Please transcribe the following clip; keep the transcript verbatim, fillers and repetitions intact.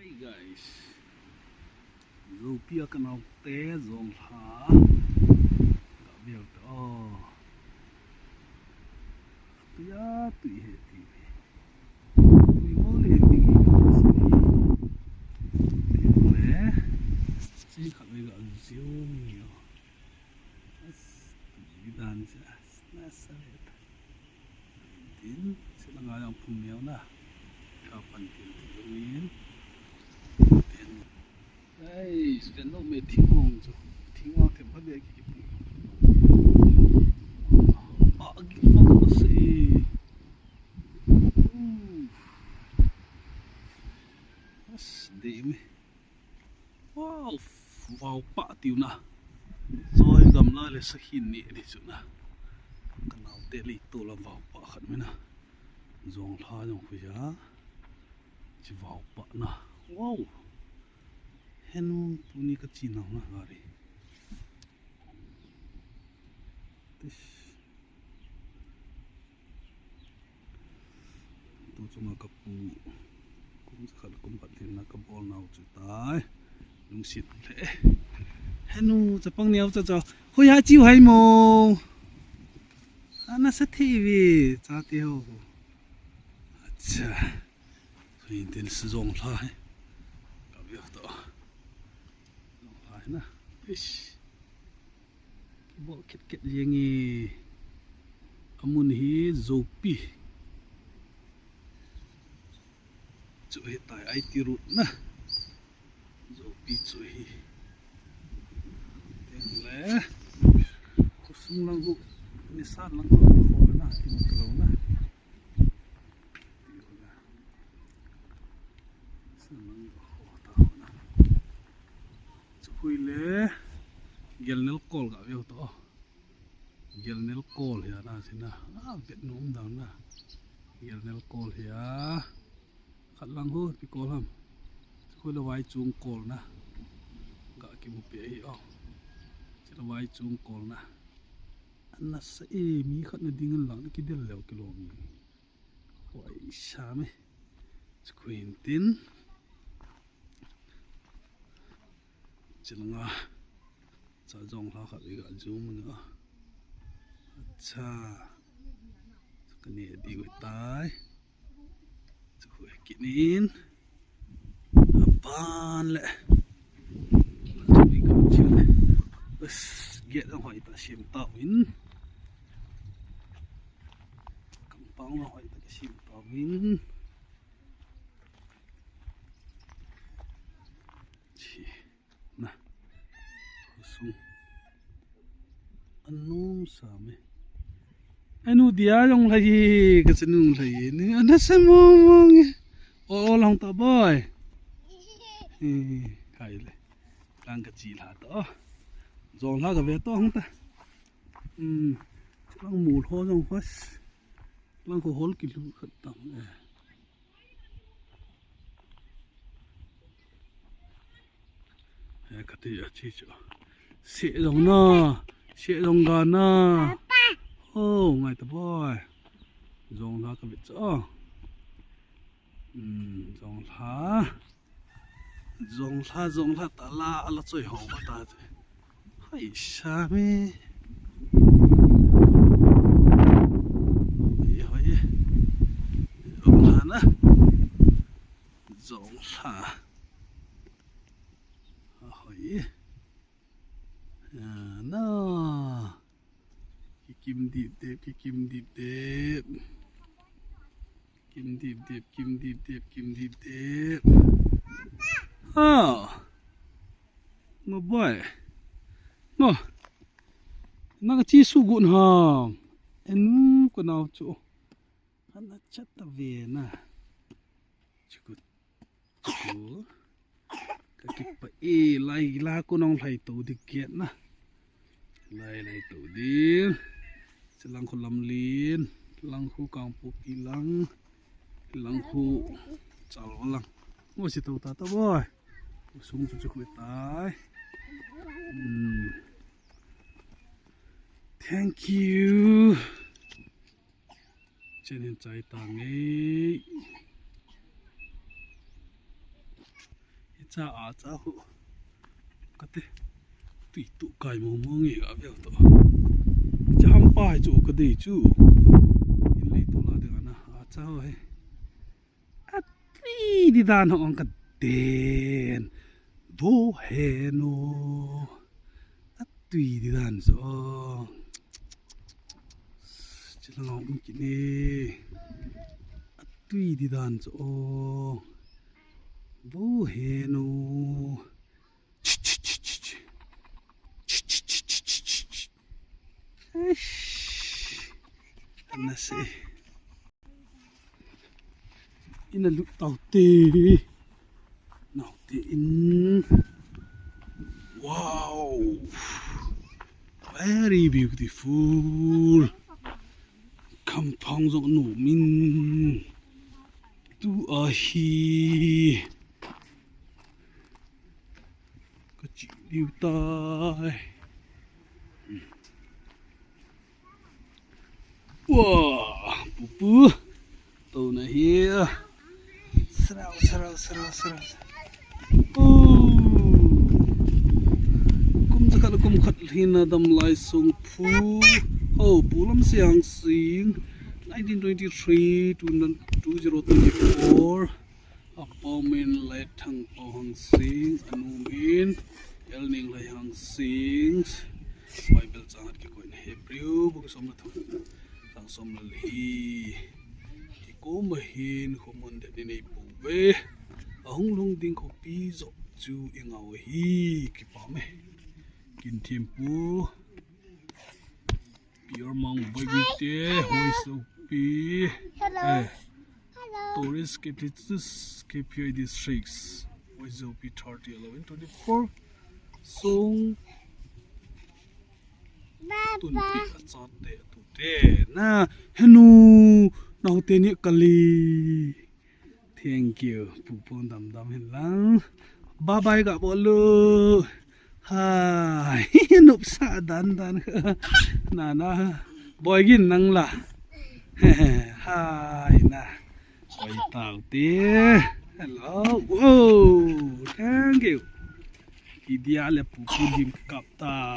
Hey guys, Zopi a kanaote Jonglha. Ka veu ta o. Tuia tui he ti ve. Tui mo le ti ve. Ti le. Si khat ve ga ziu mi o. As, tui dan si as na sa ve ta. Tin, si la nga yang phum neo na. Ka pan tin ti min. Tin. Ai, ven lo me thing hong chu. Thing hong them pha be ki ki pu. A, a gil fa ka se. As, de me. Wow, vau pa tiu na. Zoi gamla le sakhi ni ni chu na. Kanaote le to la vau pa khat me na. Jonglha jong khu ya. Chi vau pa na. Wow. Henu tuni ka chi nau na gari. Tish. Tu chunga ka pu kum khat kum khat lhin na ka bol nau chu tai. Lungsit le. Henu chapang neo cha cha. Hoi ha chiu hai mo. Ana sa thi vi cha ti ho. Acha. Hoi tin si Jonglha hai. Ka veu ta. Jonglha hai na. Ish. Kibol kit kit jeng e. Amun hi Zopi. Chu hi tai I T road na. Zopi chu hi. Teng le. Khosung lang khu. Nisan lang khu. Khol na. Kimu lo na. Chu hui le. Gelnel kol ka veu to. Gelnel kol hi a na si na. A, bet nom dang na. Gelnel kol hi a. Khat lang khu, pi kol ham. Chu khu la vai chung kol na. Ga kimu pe hi o. Chu la vai chung kol na. Ana sa e mi khat na ding lang na kidel leo kilom. Hoi sa me. Chu khu hin tin. Chilanga. Cha Jonglha khat i ga zoom nga. Acha. Ka ne di u tai. Chu khu kinin. Apan le. Chu i ga chu le. Bas, get ang hoi ta sim ta win. Kampang hoi ta sim ta win. Chi. Na. Khosung. Anum sa me. Anu dia jong lai, ka chanu lai. Ni ana sa mo mo nge. O, o lang ta boy. Eh, kai le. Lang ka chi la to. Jonglha ka ve to hang ta. Hmm. Lang mu ho jong hos. Lang ko hol ki lu khat tang. Eh. He, ka ti a chi chu. Se jong na, se jong ga na. Oh, ngai ta boy. Jonglha ka vit chu. Hmm, Jonglha. Jonglha, Jonglha ta la, ala choi ho ba ta. Hai sa me. Hoi, hoi. Jonglha na. Jonglha. Hoi. Ya, na. Kikim dip dip, kikim dip dip. Kim dip dip, kim dip dip, kim dip dip. Ha. Ngo boy. Ngo. Na ka chi su gun ha. Enu ka nau chu. Ana chat ta ve na. Chukut. Chu. Ka kipa e lai la ko nong lai to di kiat na. Lai lai to di. Chilang khu Lamlin, lang khu Kangpokpi lang, lang khu Chalwa lang. Mo si to ta ta boy. Sung chu chu khu tai. Hmm. Thank you. Chen hin chai ta nge. Cha a cha ho. Kate. Tui tu kai mo mo nge ga veu to. Cha ham pa chu ka dei chu. In lei to la de na. A cha ho he. Atui di dan ho ang ka den. Bo he no. Atui di dan so. Chilang ang kini. Atui di dan so. Bo he no. Eish. Ana se. Ina lut tau te. Nau te in. Wow. Very beautiful. Compound jong nu min. Tu ahi. Ka chi liu tai. Wow, pupu. To na hi. Srau, srau, srau, srau. Oh. Kum jakhat kum khat hina damlai song phu. Oh, Pu Lamsiang Sing. Nineteen twenty-three to two zero twenty-four. Apau min Laithang Pau Hangsing, anu min Elning Lai Hangsing. Bible chang hat kikoi in Hebrew bung som le thum, chang som le li. Kikoma hin khomun det ni nei pouve. Ahung lhung ding khopi joh chu i ngah u ahi, kipah e. Kin thempu. Pure Mount Baby te, Hoi Sopi. Hello. Eh, Hello. Tourist K T S, K P I Districts, Hoi Sopi thirty, eleven twenty-four. Song. Baba. Tun pi a chat te, tu te. Na, henu, na hu te ni kali. Thank you. Pu pu dam dam hin lang. Bye bye ka bolu. Hai. Nupsa dan dan. Na na. Boi gin nang la. Hai na. Boi tau te. Hello. Wow. Thank you. Idia le pu pu dim kap ta.